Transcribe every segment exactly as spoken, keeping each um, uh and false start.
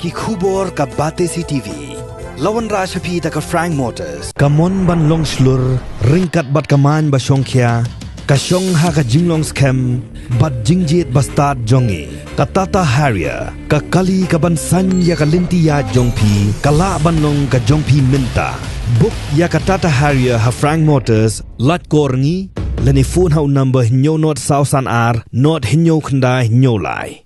Ki khubor ka Batesi T V. La wanrah sha phi da ka Frank Motors. Ka mon ban long shlur, ryngkat bad ka main ba shongkhia, ka shong ha ka jinglong skhem bad jingjied ba stad jong ngi. Ka Tata Harrier, ka kali ka ban saiñ ïa ka lynti ïaid jong phi, ka lah ban long ka jong phi mynta. Book ïa ka Tata Harrier ha Frank Motors, lait kor ngi, lane phone ha u number hynñiew nod saw san ar, nod hynñiew khyndai hynñiew lai.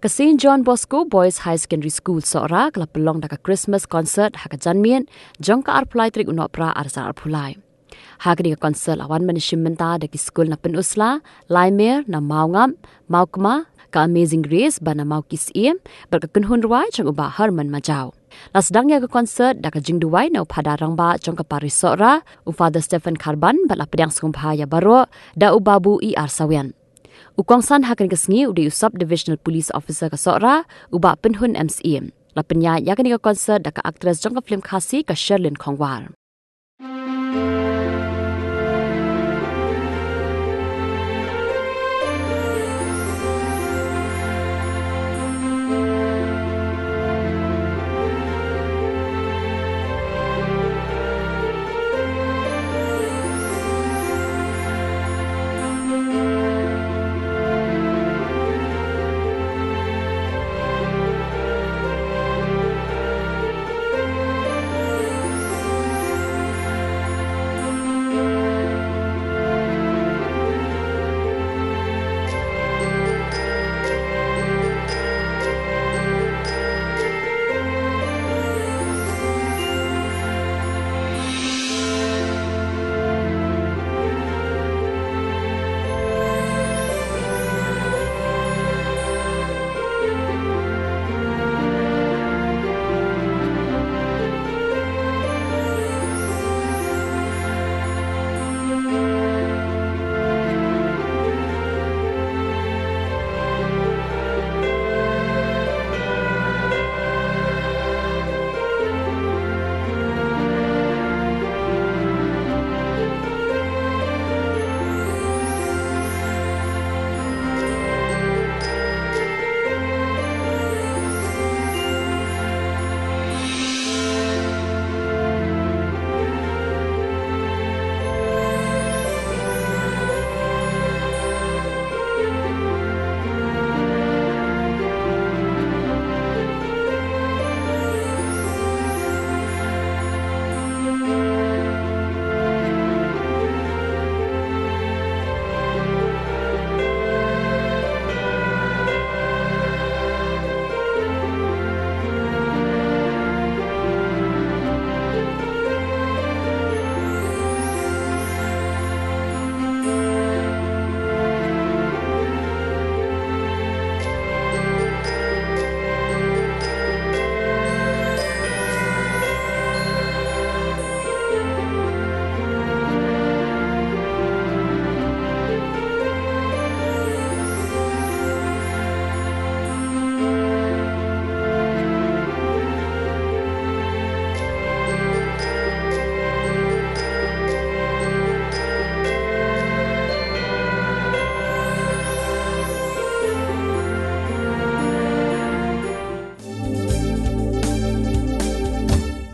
Ka Saint John Bosco Boys High Secondary School Sohra ka la pynlong da ka Christmas concert ha ka janmiet jong ka arphew lai tarik u Nohprah arhajar arphew lai. Ha kane ka concert la wan ban ïashim bynta da ki skul na Pynursla, Laimer, na Mawngap, Mawkma, ka Amazing Grace, bad na Mawkisiem, bad ka kynhun rwai jong u Bah Herman Majaw. La sdang ïa ka concert da ka jingduwai na u Phadar Rangbah jong ka Parish Sohra, u Father Stephen Kharban, bad la pdiang sngewbha ïa baroh da u Babu E R Sawian. U kongsan ha kane ka sngi u dei u Sub Divisional Police Officer ka Sohra, u Bah Pynhun M Syiem. La pynïaid ïa kane ka concert da ka actress jong ka film Khasi ka Sherlyn Khongwar.